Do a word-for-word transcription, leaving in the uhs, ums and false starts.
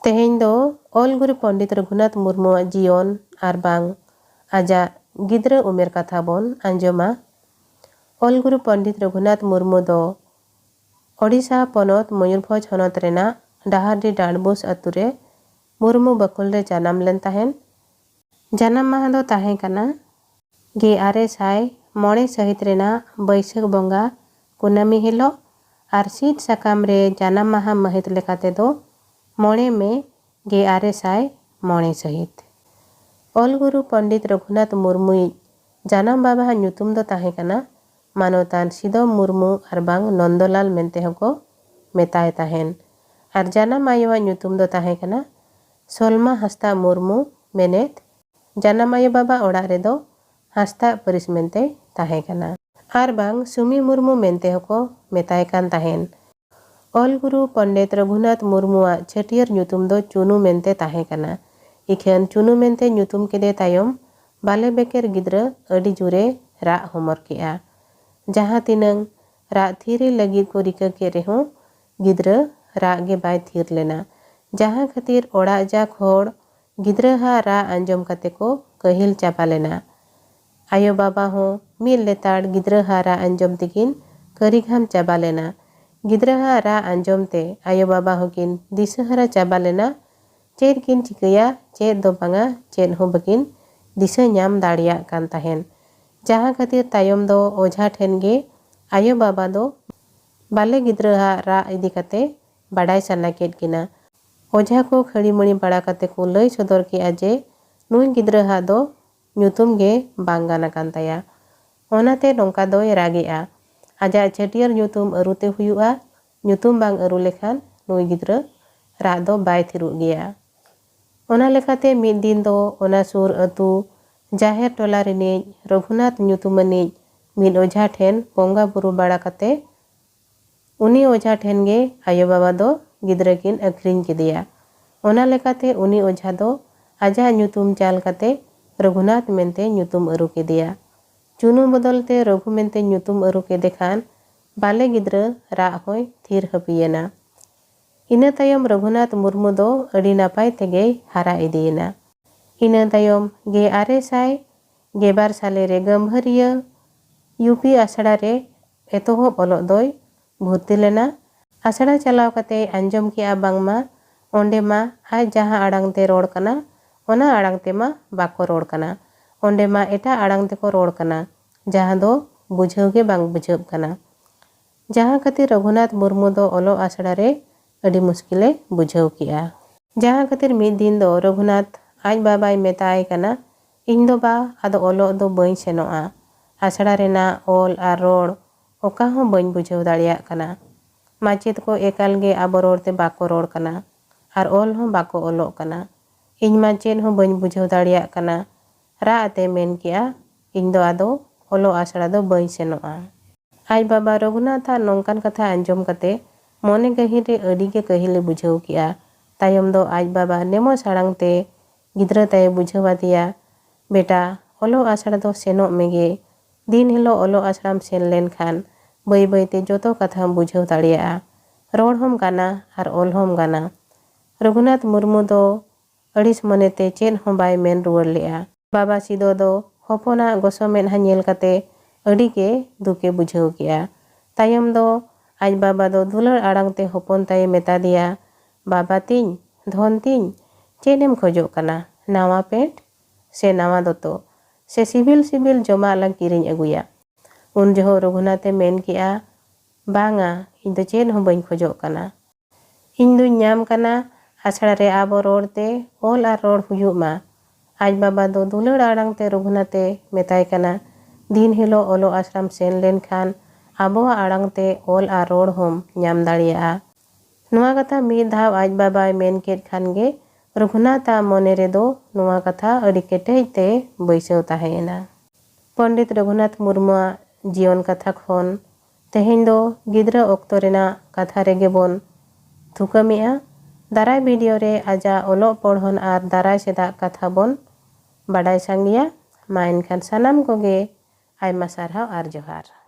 ᱛᱮᱦᱮᱧ ᱫᱚ ᱚᱞ ᱜᱩᱨᱩ ᱯᱚᱱᱰᱤᱛ ᱨᱚᱜᱷᱩᱱᱟᱛᱷ ᱢᱩᱨᱢᱩᱣᱟᱜ ᱡᱤᱭᱚᱱ ᱟᱨ ᱵᱟᱝ ᱟᱡᱟᱜ ᱜᱤᱫᱽᱨᱟᱹ ᱩᱢᱮᱨ ᱠᱟᱛᱷᱟ ᱵᱚᱱ ᱟᱸᱡᱚᱢᱟ᱾ ᱚᱞ ᱜᱩᱨᱩ ᱯᱚᱱᱰᱤᱛ ᱨᱚᱜᱷᱩᱱᱟᱛᱷ ᱢᱩᱨᱢᱩ ᱫᱚ ᱳᱰᱤᱥᱟ ᱯᱚᱱᱚᱛ ᱢᱚᱭᱩᱨᱵᱷᱚᱸᱡᱽ ᱦᱚᱱᱚᱛ ᱨᱮᱱᱟᱜ ᱰᱟᱦᱟᱨᱰᱤ ᱰᱟᱸᱰᱵᱩᱥ ᱟᱹᱛᱩ ᱨᱮ ᱢᱩᱨᱢᱩ ᱵᱟᱠᱷᱳᱞ ᱨᱮ ᱡᱟᱱᱟᱢ ᱞᱮᱱ ᱛᱟᱦᱮᱸᱱ᱾ ᱡᱟᱱᱟᱢ ᱢᱟᱦᱟ ᱫᱚ ᱛᱟᱦᱮᱸ ᱠᱟᱱᱟ ᱜᱮᱞ ᱟᱨᱮ ᱥᱟᱭ ᱢᱚᱬᱮ ᱥᱟᱹᱦᱤᱛ ᱨᱮᱱᱟᱜ ᱵᱟᱹᱭᱥᱟᱹᱠᱷ ᱵᱚᱸᱜᱟ ᱠᱩᱱᱟᱹᱢᱤ ᱦᱤᱞᱳᱜ ᱟᱨ ᱥᱤᱫ ᱥᱟᱠᱟᱢ ᱨᱮ ᱡᱟᱱᱟᱢ ᱢᱟᱦᱟ ᱢᱟᱹᱦᱤᱛ ᱞᱮᱠᱟ ᱛᱮᱫᱚ ᱢᱚᱬᱮ ᱢᱮ ᱜᱮᱞ ᱟᱨᱮ ᱥᱟᱭ ᱢᱚᱬᱮ ᱥᱟᱹᱦᱤᱛ᱾ ᱚᱞ ᱜᱩᱨᱩ ᱯᱚᱱᱰᱤᱛ ᱨᱚᱜᱷᱩᱱᱟᱛᱷ ᱢᱩᱨᱢᱩᱭᱤᱡ ᱡᱟᱱᱟᱢ ᱵᱟᱵᱟᱣᱟᱜ ᱧᱩᱛᱩᱢ ᱫᱚ ᱛᱟᱦᱮᱸ ᱠᱟᱱᱟ ᱢᱟᱱᱚᱛᱟᱱ ᱥᱤᱫᱚᱢ ᱢᱩᱨᱢᱩ ᱟᱨ ᱵᱟᱝ ᱱᱚᱱᱫᱚᱞᱟᱞ ᱢᱮᱱᱛᱮ ᱦᱚᱸᱠᱚ ᱢᱮᱛᱟᱭ ᱛᱟᱦᱮᱸᱱ᱾ ᱟᱨ ᱡᱟᱱᱟᱢ ᱟᱭᱳᱣᱟᱜ ᱧᱩᱛᱩᱢ ᱫᱚ ᱛᱟᱦᱮᱸ ᱠᱟᱱᱟ ᱥᱚᱞᱢᱟ ᱦᱟᱸᱥᱫᱟ ᱢᱩᱨᱢᱩ, ᱢᱮᱱᱮᱛ ᱡᱟᱱᱟᱢ ᱟᱭᱳ ᱵᱟᱵᱟ ᱚᱲᱟᱜ ᱨᱮᱫᱚ ᱦᱟᱸᱥᱫᱟ ᱯᱟᱹᱨᱤᱥ ᱢᱮᱱᱛᱮ ᱛᱟᱦᱮᱸ ᱠᱟᱱᱟ᱾ ᱟᱨ ᱵᱟᱝ ᱥᱩᱢᱤ ᱢᱩᱨᱢᱩ ᱢᱮᱱᱛᱮ ᱦᱚᱸᱠᱚ ᱢᱮᱛᱟᱭ ᱠᱟᱱ ᱛᱟᱦᱮᱸᱱ᱾ ᱚᱞ ᱜᱩᱨᱩ ᱯᱚᱱᱰᱤᱛ ᱨᱚᱜᱷᱩᱱᱟᱛᱷ ᱢᱩᱨᱢᱩᱣᱟᱜ ᱪᱷᱟᱹᱴᱭᱟᱹᱨ ᱧᱩᱛᱩᱢ ᱫᱚ ᱪᱩᱱᱩ ᱢᱮᱱᱛᱮ ᱛᱟᱦᱮᱸ ᱠᱟᱱᱟ᱾ ᱤᱠᱷᱟᱹᱱ ᱪᱩᱱᱩ ᱢᱮᱱᱛᱮ ᱧᱩᱛᱩᱢ ᱠᱮᱫᱮ ᱛᱟᱭᱚᱢ ᱵᱟᱞᱮ ᱵᱮᱠᱮᱨ ᱜᱤᱫᱽᱨᱟᱹ ᱟᱹᱰᱤ ᱡᱳᱨᱮ ᱨᱟᱜ ᱦᱚᱢᱚᱨ ᱠᱮᱜᱼᱟ᱾ ᱡᱟᱦᱟᱸ ᱛᱤᱱᱟᱹᱝ ᱨᱟᱜ ᱛᱷᱤᱨᱮ ᱞᱟᱹᱜᱤᱫ ᱠᱚ ᱨᱤᱠᱟᱹ ᱠᱮᱫ ᱨᱮᱦᱚᱸ ᱜᱤᱫᱽᱨᱟᱹ ᱨᱟᱜ ᱜᱮ ᱵᱟᱭ ᱛᱷᱤᱨ ᱞᱮᱱᱟ᱾ ᱡᱟᱦᱟᱸ ᱠᱷᱟᱹᱛᱤᱨ ᱚᱲᱟᱜ ᱡᱟᱠ ᱦᱚᱲ ᱜᱤᱫᱽᱨᱟᱹᱣᱟᱜ ᱨᱟᱜ ᱟᱸᱡᱚᱢ ᱠᱟᱛᱮ ᱠᱚ ᱠᱟᱹᱦᱤᱞ ᱪᱟᱵᱟ ᱞᱮᱱᱟ᱾ ᱟᱭᱳ ᱵᱟᱵᱟ ᱦᱚᱸ ᱢᱤᱫ ᱞᱮᱛᱟᱲ ᱜᱤᱫᱽᱨᱟᱹᱣᱟᱜ ᱨᱟᱜ ᱟᱸᱡᱚᱢ ᱛᱮᱠᱤᱱ ᱠᱟᱹᱨᱤᱜᱷᱟᱢ ᱪᱟᱵᱟ ᱞᱮᱱᱟ᱾ ᱜᱤᱫᱽᱨᱟᱹᱣᱟᱜ ᱨᱟᱜ ᱟᱸᱡᱚᱢ ᱛᱮ ᱟᱭᱳ ᱵᱟᱵᱟ ᱦᱚᱸᱠᱤᱱ ᱫᱤᱥᱟᱹᱦᱟᱨᱟ ᱪᱟᱵᱟ ᱞᱮᱱᱟ᱾ ᱪᱮᱫ ᱠᱤᱱ ᱪᱤᱠᱟᱹᱭᱟ, ᱪᱮᱫ ᱫᱚ ᱵᱟᱝᱟ, ᱪᱮᱫ ᱦᱚᱸ ᱵᱟᱹᱠᱤᱱ ᱫᱤᱥᱟᱹ ᱧᱟᱢ ᱫᱟᱲᱮᱭᱟᱜ ᱠᱟᱱ ᱛᱟᱦᱮᱸᱱ᱾ ᱡᱟᱦᱟᱸ ᱠᱷᱟᱹᱛᱤᱨ ᱛᱟᱭᱚᱢ ᱫᱚ ᱚᱡᱷᱟ ᱴᱷᱮᱱ ᱜᱮ ᱟᱭᱳ ᱵᱟᱵᱟ ᱫᱚ ᱵᱟᱞᱮ ᱜᱤᱫᱽᱨᱟᱹᱣᱟᱜ ᱨᱟᱜ ᱤᱫᱤ ᱠᱟᱛᱮ ᱵᱟᱰᱟᱭ ᱥᱟᱱᱟ ᱠᱮᱫ ᱠᱤᱱᱟ᱾ ᱚᱡᱷᱟ ᱠᱚ ᱠᱷᱟᱹᱲᱤᱢᱟᱹᱲᱤ ᱵᱟᱲᱟ ᱠᱟᱛᱮ ᱠᱚ ᱞᱟᱹᱭ ᱥᱚᱫᱚᱨ ᱠᱮᱜᱼᱟ ᱡᱮ ᱱᱩᱭ ᱜᱤᱫᱽᱨᱟᱹᱣᱟᱜ ᱫᱚ ᱧᱩᱛᱩᱢ ᱜᱮ ᱵᱟᱝ ᱜᱟᱱ ᱟᱠᱟᱱ ᱛᱟᱭᱟ᱾ ᱚᱱᱟᱛᱮ ᱱᱚᱝᱠᱟ ᱫᱚᱭ ᱨᱟᱜᱮᱜᱼᱟ᱾ ᱟᱡᱟᱜ ᱪᱷᱟᱹᱴᱭᱟᱹᱨ ᱧᱩᱛᱩᱢ ᱟᱹᱨᱩᱛᱮ ᱦᱩᱭᱩᱜᱼᱟ᱾ ᱧᱩᱛᱩᱢ ᱵᱟᱝ ᱟᱹᱨᱩ ᱞᱮᱠᱷᱟᱱ ᱱᱩᱭ ᱜᱤᱫᱽᱨᱟᱹ ᱨᱟᱜ ᱫᱚ ᱵᱟᱭ ᱛᱷᱤᱨᱚᱜ ᱜᱮᱭᱟ᱾ ᱚᱱᱟ ᱞᱮᱠᱟᱛᱮ ᱢᱤᱫ ᱫᱤᱱ ᱫᱚ ᱚᱱᱟ ᱥᱩᱨ ᱟᱹᱛᱩ ᱡᱟᱦᱮᱨ ᱴᱚᱞᱟ ᱨᱤᱱᱤᱡ ᱨᱚᱜᱷᱩᱱᱟᱛᱷ ᱧᱩᱛᱩᱢᱟᱱᱤᱡ ᱢᱤᱫ ᱚᱡᱷᱟ ᱴᱷᱮᱱ ᱵᱚᱸᱜᱟ ᱵᱩᱨᱩ ᱵᱟᱲᱟ ᱠᱟᱛᱮ ᱩᱱᱤ ᱚᱡᱷᱟ ᱴᱷᱮᱱ ᱜᱮ ᱟᱭᱳ ᱵᱟᱵᱟ ᱫᱚ ᱜᱤᱫᱽᱨᱟᱹ ᱠᱤᱱ ᱟᱹᱠᱷᱨᱤᱧ ᱠᱮᱫᱮᱭᱟ᱾ ᱚᱱᱟ ᱞᱮᱠᱟᱛᱮ ᱩᱱᱤ ᱚᱡᱷᱟ ᱫᱚ ᱟᱡᱟᱜ ᱧᱩᱛᱩᱢ ᱪᱟᱞ ᱠᱟᱛᱮ ᱨᱚᱜᱷᱩᱱᱟᱛᱷ ᱢᱮᱱᱛᱮ ᱧᱩᱛᱩᱢ ᱟᱹᱨᱩ ᱠᱮᱫᱮᱭᱟ᱾ ᱪᱩᱱᱩ ᱵᱚᱫᱚᱞ ᱛᱮ ᱨᱚᱜᱷᱩ ᱢᱮᱱᱛᱮ ᱧᱩᱛᱩᱢ ᱟᱹᱨᱩ ᱠᱮᱫᱮ ᱠᱷᱟᱱ ᱵᱟᱞᱮ ᱜᱤᱫᱽᱨᱟᱹ ᱨᱟᱜ ᱦᱚᱸᱭ ᱛᱷᱤᱨ ᱦᱟᱹᱯᱤᱭᱮᱱᱟ᱾ ᱤᱱᱟᱹ ᱛᱟᱭᱚᱢ ᱨᱚᱜᱷᱩᱱᱟᱛᱷ ᱢᱩᱨᱢᱩ ᱫᱚ ᱟᱹᱰᱤ ᱱᱟᱯᱟᱭ ᱛᱮᱜᱮᱭ ᱦᱟᱨᱟ ᱤᱫᱤᱭᱮᱱᱟ᱾ ᱤᱱᱟᱹ ᱛᱟᱭᱚᱢ ᱜᱮᱞ ᱟᱨᱮ ᱥᱟᱭ ᱜᱮᱞ ᱵᱟᱨ ᱥᱟᱞᱮ ᱨᱮ ᱜᱟᱹᱢᱵᱷᱟᱹᱨᱤᱭᱟᱹ ᱭᱩ ᱯᱤ ᱟᱥᱲᱟ ᱨᱮ ᱮᱛᱚᱦᱚᱵ ᱚᱞᱚᱜ ᱫᱚᱭ ᱵᱷᱩᱨᱛᱤ ᱞᱮᱱᱟ᱾ ᱟᱥᱲᱟ ᱪᱟᱞᱟᱣ ᱠᱟᱛᱮᱭ ᱟᱸᱡᱚᱢ ᱠᱮᱜᱼᱟ ᱵᱟᱝᱢᱟ ᱚᱸᱰᱮ ᱢᱟ ᱟᱡ ᱡᱟᱦᱟᱸ ᱟᱲᱟᱝ ᱛᱮ ᱨᱚᱲ ᱠᱟᱱᱟ, ᱚᱱᱟ ᱟᱲᱟᱝ ᱛᱮᱢᱟ ᱵᱟᱠᱚ ᱨᱚᱲ ᱠᱟᱱᱟ, ᱚᱸᱰᱮ ᱢᱟ ᱮᱴᱟᱜ ᱟᱲᱟᱝ ᱛᱮᱠᱚ ᱨᱚᱲ ᱠᱟᱱᱟ, ᱡᱟᱦᱟᱸ ᱫᱚ ᱵᱩᱡᱷᱟᱹᱣ ᱜᱮ ᱵᱟᱝ ᱵᱩᱡᱷᱟᱹᱜ ᱠᱟᱱᱟ᱾ ᱡᱟᱦᱟᱸ ᱠᱷᱟᱹᱛᱤᱨ ᱨᱚᱜᱷᱩᱱᱟᱛᱷ ᱢᱩᱨᱢᱩ ᱫᱚ ᱚᱞᱚᱜ ᱟᱥᱲᱟ ᱨᱮ ᱟᱹᱰᱤ ᱢᱩᱥᱠᱤᱞᱮ ᱵᱩᱡᱷᱟᱹᱣ ᱠᱮᱜᱼᱟ᱾ ᱡᱟᱦᱟᱸ ᱠᱷᱟᱹᱛᱤᱨ ᱢᱤᱫ ᱫᱤᱱ ᱫᱚ ᱨᱚᱜᱷᱩᱱᱟᱛᱷ ᱟᱡ ᱵᱟᱵᱟᱭ ᱢᱮᱛᱟᱭ ᱠᱟᱱᱟ, "ᱤᱧ ᱫᱚ ᱵᱟ, ᱟᱫᱚ ᱚᱞᱚᱜ ᱫᱚ ᱵᱟᱹᱧ ᱥᱮᱱᱚᱜᱼᱟ᱾ ᱟᱥᱲᱟ ᱨᱮᱱᱟᱜ ᱚᱞ ᱟᱨ ᱨᱚᱲ ᱚᱠᱟ ᱦᱚᱸ ᱵᱟᱹᱧ ᱵᱩᱡᱷᱟᱹᱣ ᱫᱟᱲᱮᱭᱟᱜ ᱠᱟᱱᱟ᱾ ᱢᱟᱪᱮᱫ ᱠᱚ ᱮᱠᱟᱞ ᱜᱮ ᱟᱵᱚ ᱨᱚᱲ ᱛᱮ ᱵᱟᱠᱚ ᱨᱚᱲ ᱠᱟᱱᱟ ᱟᱨ ᱚᱞ ᱦᱚᱸ ᱵᱟᱠᱚ ᱚᱞᱚᱜ ᱠᱟᱱᱟ᱾ ᱤᱧ ᱢᱟ ᱪᱮᱫ ᱦᱚᱸ ᱵᱟᱹᱧ ᱵᱩᱡᱷᱟᱹᱣ ᱫᱟᱲᱮᱭᱟᱜ ᱠᱟᱱᱟ᱾" ᱨᱟᱜ ᱟᱛᱮ ᱢᱮᱱ ᱠᱮᱜᱼᱟ, "ᱤᱧ ᱫᱚ ᱟᱫᱚ ᱚᱞᱚᱜ ᱟᱥᱲᱟ ᱫᱚ ᱵᱟᱹᱧ ᱥᱮᱱᱚᱜᱼᱟ᱾" ᱟᱡ ᱵᱟᱵᱟ ᱨᱚᱜᱷᱩᱱᱟᱛᱷᱟᱜ ᱱᱚᱝᱠᱟᱱ ᱠᱟᱛᱷᱟ ᱟᱸᱡᱚᱢ ᱠᱟᱛᱮ ᱢᱚᱱᱮ ᱜᱟᱹᱦᱤᱨ ᱨᱮ ᱟᱹᱰᱤ ᱜᱮ ᱠᱟᱹᱦᱤᱞᱮ ᱵᱩᱡᱷᱟᱹᱣ ᱠᱮᱜᱼᱟ᱾ ᱛᱟᱭᱚᱢ ᱫᱚ ᱟᱡ ᱵᱟᱵᱟ ᱱᱮᱢᱚᱥ ᱟᱲᱟᱝ ᱛᱮ ᱜᱤᱫᱽᱨᱟᱹ ᱛᱟᱭᱮ ᱵᱩᱡᱷᱟᱹᱣ ᱟᱫᱮᱭᱟ, "ᱵᱮᱴᱟ, ᱚᱞᱚᱜ ᱟᱥᱲᱟ ᱫᱚ ᱥᱮᱱᱚᱜ ᱢᱮᱜᱮ᱾ ᱫᱤᱱ ᱦᱤᱞᱳᱜ ᱚᱞᱚᱜ ᱟᱥᱲᱟᱢ ᱥᱮᱱ ᱞᱮᱱᱠᱷᱟᱱ ᱵᱟᱹᱭ ᱵᱟᱹᱭᱛᱮ ᱡᱚᱛᱚ ᱠᱟᱛᱷᱟᱢ ᱵᱩᱡᱷᱟᱹᱣ ᱫᱟᱲᱮᱭᱟᱜᱼᱟ᱾ ᱨᱚᱲ ᱦᱚᱸᱢ ᱜᱟᱱᱟ ᱟᱨ ᱚᱞ ᱦᱚᱸᱢ ᱜᱟᱱᱟ᱾" ᱨᱚᱜᱷᱩᱱᱟᱛᱷ ᱢᱩᱨᱢᱩ ᱫᱚ ᱟᱹᱲᱤᱥ ᱢᱚᱱᱮᱛᱮ ᱪᱮᱫ ᱦᱚᱸ ᱵᱟᱭ ᱢᱮᱱ ᱨᱩᱣᱟᱹᱲ ᱞᱮᱜᱼᱟ᱾ ᱵᱟᱵᱟ ᱥᱤᱫᱚ ᱫᱚ ᱦᱚᱯᱚᱱᱟᱜ ᱜᱚᱥᱚ ᱢᱮᱫᱦᱟ ᱧᱮᱞ ᱠᱟᱛᱮ ᱟᱹᱰᱤ ᱜᱮ ᱫᱩᱠᱮ ᱵᱩᱡᱷᱟᱹᱣ ᱠᱮᱜᱼᱟ᱾ ᱛᱟᱭᱚᱢ ᱫᱚ ᱟᱡ ᱵᱟᱵᱟ ᱫᱚ ᱫᱩᱞᱟᱹᱲ ᱟᱲᱟᱝ ᱛᱮ ᱦᱚᱯᱚᱱ ᱛᱟᱭᱮ ᱢᱮᱛᱟ ᱫᱮᱭᱟ, "ᱵᱟᱵᱟ ᱛᱤᱧ, ᱫᱷᱚᱱ ᱛᱤᱧ, ᱪᱮᱫ ᱮᱢ ᱠᱷᱚᱡᱚᱜ ᱠᱟᱱᱟ? ᱱᱟᱣᱟ ᱯᱮᱱᱴ ᱥᱮ ᱱᱟᱣᱟ ᱫᱚᱛᱚ ᱥᱮ ᱥᱤᱵᱤᱞ ᱥᱤᱵᱤᱞ ᱡᱚᱢᱟᱜ ᱞᱟᱝ ᱠᱤᱨᱤᱧ ᱟᱹᱜᱩᱭᱟ?" ᱩᱱ ᱡᱚᱦᱚᱜ ᱨᱚᱜᱷᱩᱱᱟᱛᱷ ᱮ ᱢᱮᱱ ᱠᱮᱜᱼᱟ, "ᱵᱟᱝᱟ, ᱤᱧ ᱫᱚ ᱪᱮᱫ ᱦᱚᱸ ᱵᱟᱹᱧ ᱠᱷᱚᱡᱚᱜ ᱠᱟᱱᱟ᱾ ᱤᱧ ᱫᱩᱧ ᱧᱟᱢ ᱠᱟᱱᱟ ᱟᱥᱲᱟ ᱨᱮ ᱟᱵᱚ ᱨᱚᱲ ᱛᱮ ᱚᱞ ᱟᱨ ᱨᱚᱲ ᱦᱩᱭᱩᱜ ᱢᱟ᱾" ᱟᱡ ᱵᱟᱵᱟ ᱫᱚ ᱫᱩᱞᱟᱹᱲ ᱟᱲᱟᱝ ᱛᱮ ᱨᱚᱜᱷᱩᱱᱟᱛᱷ ᱮ ᱢᱮᱛᱟᱭ ᱠᱟᱱᱟ, "ᱫᱤᱱ ᱦᱤᱞᱳᱜ ᱚᱞᱚᱜ ᱟᱥᱲᱟᱢ ᱥᱮᱱ ᱞᱮᱱᱠᱷᱟᱱ ᱟᱵᱚᱣᱟᱜ ᱟᱲᱟᱝ ᱛᱮ ᱚᱞ ᱟᱨ ᱨᱚᱲ ᱦᱚᱸᱢ ᱧᱟᱢ ᱫᱟᱲᱮᱭᱟᱜᱼᱟ᱾" ᱱᱚᱣᱟ ᱠᱟᱛᱷᱟ ᱢᱤᱫ ᱫᱷᱟᱣ ᱟᱡ ᱵᱟᱵᱟᱭ ᱢᱮᱱ ᱠᱮᱫ ᱠᱷᱟᱱ ᱜᱮ ᱨᱚᱜᱷᱩᱱᱟᱛᱷ ᱟᱜ ᱢᱚᱱᱮ ᱨᱮᱫᱚ ᱱᱚᱣᱟ ᱠᱟᱛᱷᱟ ᱟᱹᱰᱤ ᱠᱮᱴᱮᱡ ᱛᱮ ᱵᱟᱹᱭᱥᱟᱹᱣ ᱛᱟᱦᱮᱸᱭᱮᱱᱟ᱾ ᱯᱚᱱᱰᱤᱛ ᱨᱚᱜᱷᱩᱱᱟᱛᱷ ᱢᱩᱨᱢᱩᱣᱟᱜ ᱡᱤᱭᱚᱱ ᱠᱟᱛᱷᱟ ᱠᱷᱚᱱ ᱛᱮᱦᱮᱧ ᱫᱚ ᱜᱤᱫᱽᱨᱟᱹ ᱚᱠᱛᱚ ᱨᱮᱱᱟᱜ ᱠᱟᱛᱷᱟ ᱨᱮᱜᱮ ᱵᱚᱱ ᱛᱷᱩᱠᱟᱹᱢᱮᱜᱼᱟ᱾ ᱫᱟᱨᱟᱭ ᱵᱷᱤᱰᱤᱭᱳ ᱨᱮ ᱟᱡᱟᱜ ᱚᱞᱚᱜ ᱯᱚᱲᱦᱚᱱ ᱟᱨ ᱫᱟᱨᱟᱭ ᱥᱮᱫᱟᱜ ᱠᱟᱛᱷᱟ ᱵᱚᱱ ᱵᱟᱰᱟᱭ ᱥᱟᱸᱜᱮᱭᱟ᱾ ᱢᱟ ᱮᱱᱠᱷᱟᱱ ᱥᱟᱱᱟᱢ ᱠᱚᱜᱮ ᱟᱭᱢᱟ ᱥᱟᱨᱦᱟᱣ ᱟᱨ ᱡᱚᱦᱟᱨ᱾